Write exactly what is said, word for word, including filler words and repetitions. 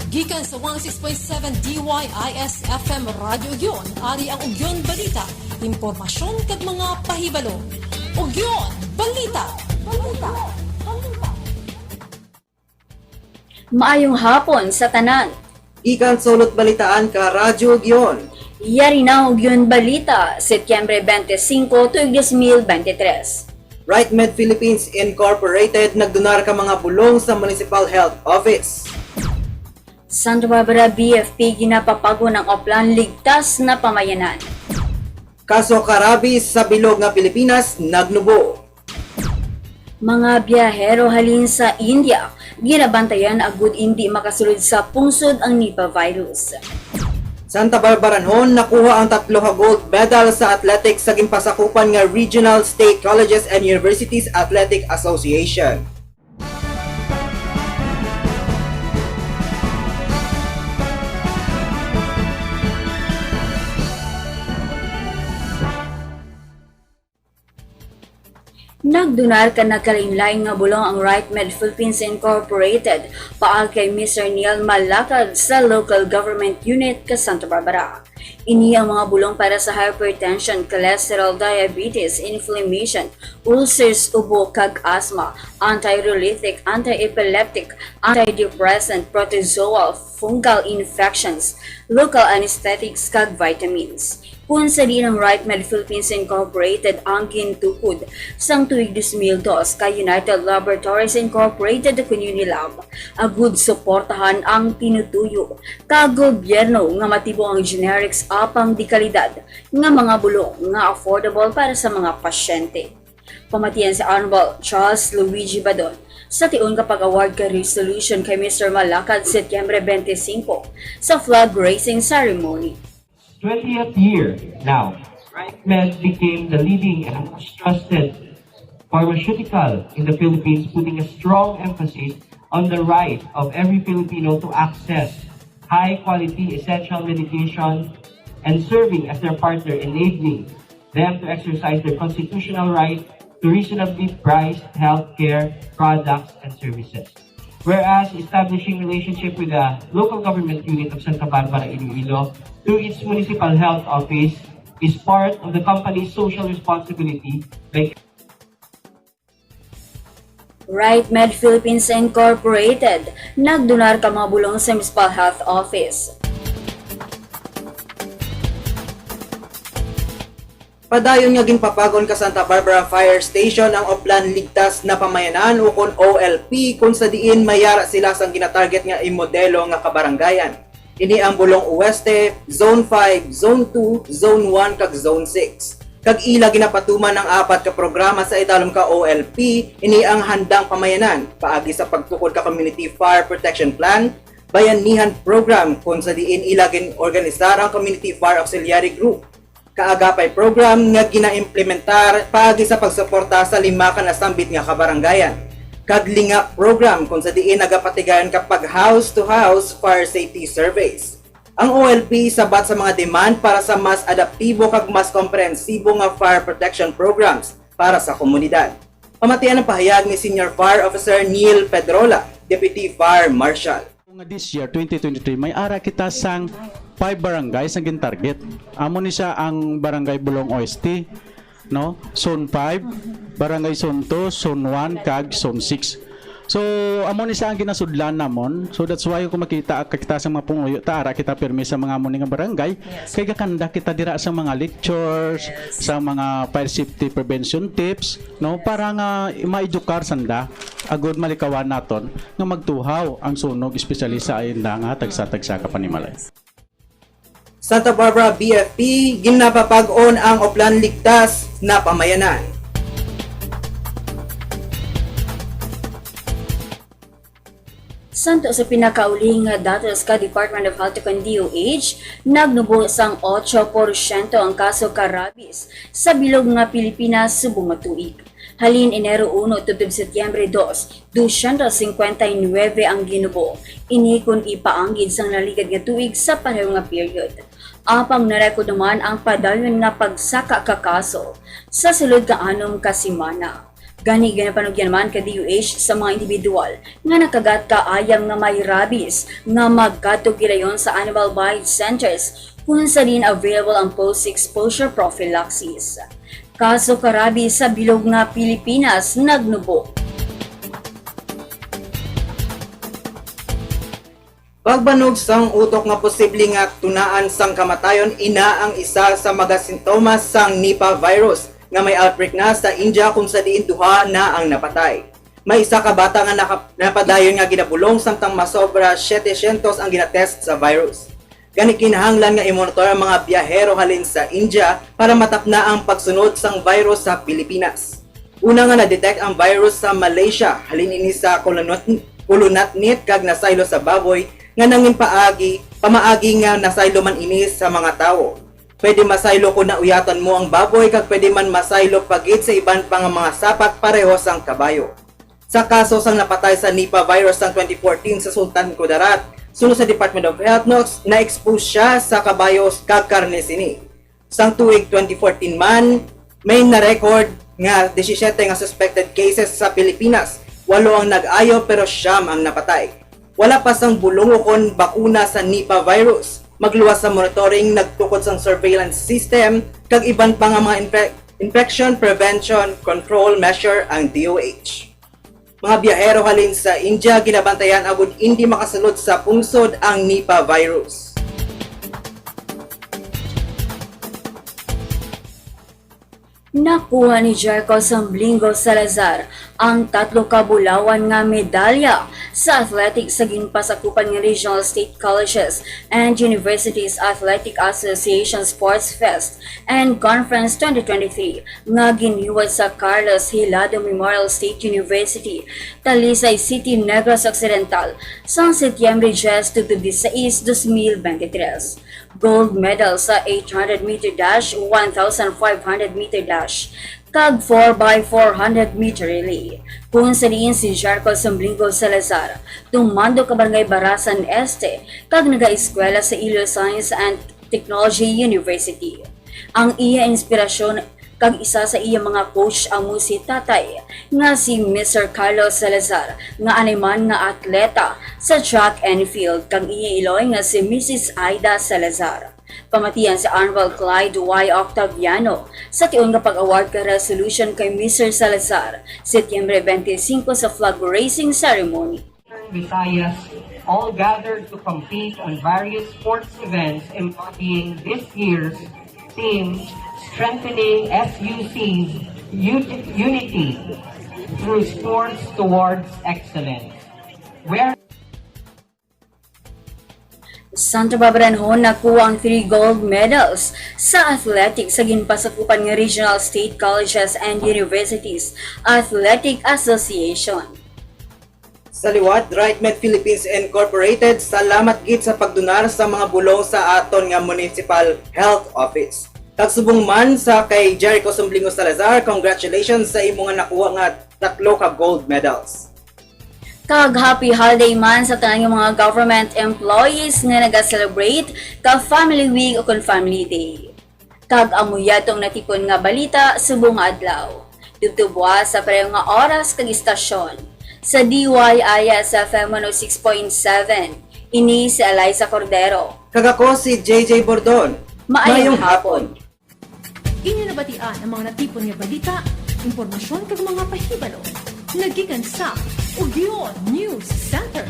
Gikan sa one oh six point seven D Y I S F M Radyo Ugyon, ari ang Ugyon Balita, impormasyon kag mga pahibalo. Ugyon Balita. Balita. Balita. Maayong hapon sa tanan. Gikan sa Hulot Balitaan ka Radyo Ugyon. Yari na ang Ugyon Balita, Setyembre twenty-five, tuig dos mil bente tres. Right Med Philippines Incorporated nagdonar ka mga bulong sa Municipal Health Office. Santa Barbara B F P ginapapag-on ang Oplan Ligtas na Pamayanan. Kaso ka rabies sa bilog nga Pilipinas nagnubo. Mga biyahero halin sa India, ginabantayan agud indi makasulod sa pungsod ang Nipah virus. Santa Barbaranhon nakuha ang tatlo ka gold medal sa athletics sa ginpasakupan nga Regional State Colleges and Universities Athletic Association. Nagdonar ka nagkalain-lain nga bulong ang Right Med Philippines Incorporated paagi kay Mister Neil Malakad sa Local Government Unit ka Santa Barbara. Ini ang mga bulong para sa hypertension, cholesterol, diabetes, inflammation, ulcers, ubo, kag asthma, anti-rheumatic, anti-epileptic, antidepressant, protozoal, fungal infections, local anesthetics, kag vitamins. Kung sa diin ang Right Med Philippines Incorporated ang gintukod sang tuig dos mil dos kay United Laboratories Incorporated ukon Unilab, agud suportahan ang tinutuyo ka gobyerno nga matibong ang generics apang de kalidad nga mga bulong nga affordable para sa mga pasyente. Pamatian si Honorable Charles Luigi Badon sa tion ka pag-award ka resolution kay Mister Malakad, Setyembre twenty-five, sa flag raising ceremony. Twentieth year now, Right Med became the leading and most trusted pharmaceutical in the Philippines, putting a strong emphasis on the right of every Filipino to access high-quality essential medication and serving as their partner, enabling them to exercise their constitutional right to reasonably priced healthcare products and services. Whereas establishing relationship with the local government unit of Santa Barbara, Iloilo, through its municipal health office is part of the company's social responsibility by Right Med Philippines Incorporated nagdonar ka mga bulong sa Municipal Health Office. Padayon nga ginpapag-on ka Santa Barbara Fire Station ang Oplan Ligtas na Pamayanan, ukon O L P, kung sa diin may ara sila sang ginatarget nga imodelo nga kabarangayan. Ini ang Bulong Oeste, Zone five, Zone two, Zone one, kag Zone six. Kag ila ginapatuman ang apat ka programa sa idalom ka O L P, ini ang Handang Pamayanan, paagi sa pagtukod ka Community Fire Protection Plan, Bayanihan Program, kung sa diin ila gin-organisar ang Community Fire Auxiliary Group, Kaagapay Program nga ginaimplementar paagi sa pagsuporta sa lima ka nasambit nga kabarangayan, kag Lingap Program, kung sa diin nagapatigayon ka pag house-to-house fire safety surveys. Ang O L P sabat sa mga demand para sa mas adaptibo kag mas komprehensibo nga fire protection programs para sa komunidad. Pamatian ang pahayag ni Senior Fire Officer Neil Pedrola, Deputy Fire Marshal. Nga this year, twenty twenty-three, may ara kita sang five barangays ang gin-target. Amo ni siya ang Barangay Bulong Oeste, no? Zone five, Barangay Zone two, Zone one, kag Zone six. So, amo ni siya ang ginasudlan namon. So, that's why kung makita kita sa mga panguyo, ta ara kita pirmi sa mga amo ni nga barangay. Yes. Kay gakanda kita dira sa mga lectures, Yes. sa mga fire safety prevention tips, no? Para nga ma-edukar sanda, agud malikawan naton nga magtuhaw ang sunog, especially sa inda nga tagsa-tagsa ka panimalay. Santa Barbara B F P, ginapapag-on ang Oplan Ligtas na Pamayanan. Santo sa pinakauli nga datos ka Department of Health ukon D O H, nagnubo sang otso porsyento ang kaso ka rabies sa bilog nga Pilipinas subong nga tuig. Halin Enero uno tubtob Setyembre dos, dosyentos singkwenta y nuebe ang ginubo. Ini kon ipaanggid sang naligad nga tuig sa pareho nga period. Apang narekord naman ang padayon nga pagsaka ka kaso sa sulod nga anom ka semana. Gani, ginapanugyan man ka D O H sa mga individual nga nakagat ka ayam nga may rabies nga magkadto gilayon sa animal bite centers kung sa diin available ang post-exposure prophylaxis. Kaso ka rabies sa bilog nga Pilipinas nagnubo. Pagbanog sang utok nga posible nga tunaan sang kamatayon ina ang isa sa mga sintomas sang Nipah virus nga may outbreak na sa India, kung sa diin duha na ang napatay. May isa ka bata nga naka-, napadayon nga ginabulong, samtang masobra setecientos ang ginatest sa virus. Gani, kinahanglan nga i-monitor ang mga biyahero halin sa India para matapna ang pagsunod sang virus sa Pilipinas. Una nga na-detect ang virus sa Malaysia, halin ini sa Kulunat-, Kulunatnit kag nasaylo sa baboy nga nangin paagi, pamaagi nga nasaylo man ini sa mga tawo. Pwede masaylo kon nauyatan mo ang baboy, kag pwede man masaylo pa gid sa iban pa nga mga sapat pareho sang kabayo. Sa kaso sang napatay sa Nipah virus sang twenty fourteen sa Sultan Kudarat, suno sa Department of Health, no, na-expose siya sa kabayo kag karne sini. Sang tuig twenty fourteen man, may na-record nga disisiyete nga suspected cases sa Pilipinas. Walo ang nag-ayo pero siyam ang napatay. Wala pa sang bulong ukon bakuna sa Nipah virus. Magluwas sa monitoring, nagtukod sang surveillance system, kag iban pa nga mga infe-, infection prevention control measure ang D O H. Mga biyahero halin sa India ginabantayan agud indi makasulod sa pungsod ang Nipah virus. Nakuha ni Jericho Samblingo Salazar ang tatlo ka bulawan nga medalya sa athletics sa ginpasakupan nga Regional State Colleges and Universities Athletic Association Sports Fest and Conference twenty twenty-three nga ginhiwad sa Carlos Hilado Memorial State University, Talisay City, Negros Occidental, sang Setyembre diyes tubto disais, dos mil bente tres. Gold medal sa eight hundred meter dash, one thousand five hundred meter dash, kag four by four hundred meter relay, kung sa diin si Jarco Samblingo Salazar, tumando ka Barangay Barasan Este, kag nagaeskwela sa Iloilo Science and Technology University. Ang iya inspirasyon kag isa sa iya mga coach amo si tatay, nga si Mister Carlos Salazar, nga anay man nga atleta sa track and field, kag iya iloy nga si Missus Aida Salazar. Pamatian si Honorable Clyde Y. Octaviano sa tion nga pag-award ka resolution kay Mister Salazar, Setyembre twenty-five sa flag raising ceremony. Visayas, all gathered to compete on various sports events embodying this year's theme, Strengthening S U C's Ut-, Unity Through Sports Towards Excellence. Where Santa Barbara Anhon nakuha ang three gold medals sa athletics sa ginpasakupan nga Regional State Colleges and Universities Athletic Association. Sa liwat, Right Med Philippines Incorporated, salamat gid sa pagdonar sa mga bulong sa aton nga Municipal Health Office. Kag subong man sa kay Jericho Samblingo Salazar, congratulations sa imo nga nakuha nga tatlo ka gold medals. Kag happy holiday man sa tanan nga mga government employees nga naga-celebrate ka Family Week o kon Family Day. Kag amo yadtong natipon nga balita subong nga adlaw. Tubtob sa pareho nga oras kag istasyon sa D Y I S F M one oh six point seven. Ini si Eliza Cordero. Kag ako si J J Bordon. Maayong hapon. Inyo nabatian ang mga natipon nga balita, impormasyon kag mga pahibalo nga gikan sa Ugyon News Center.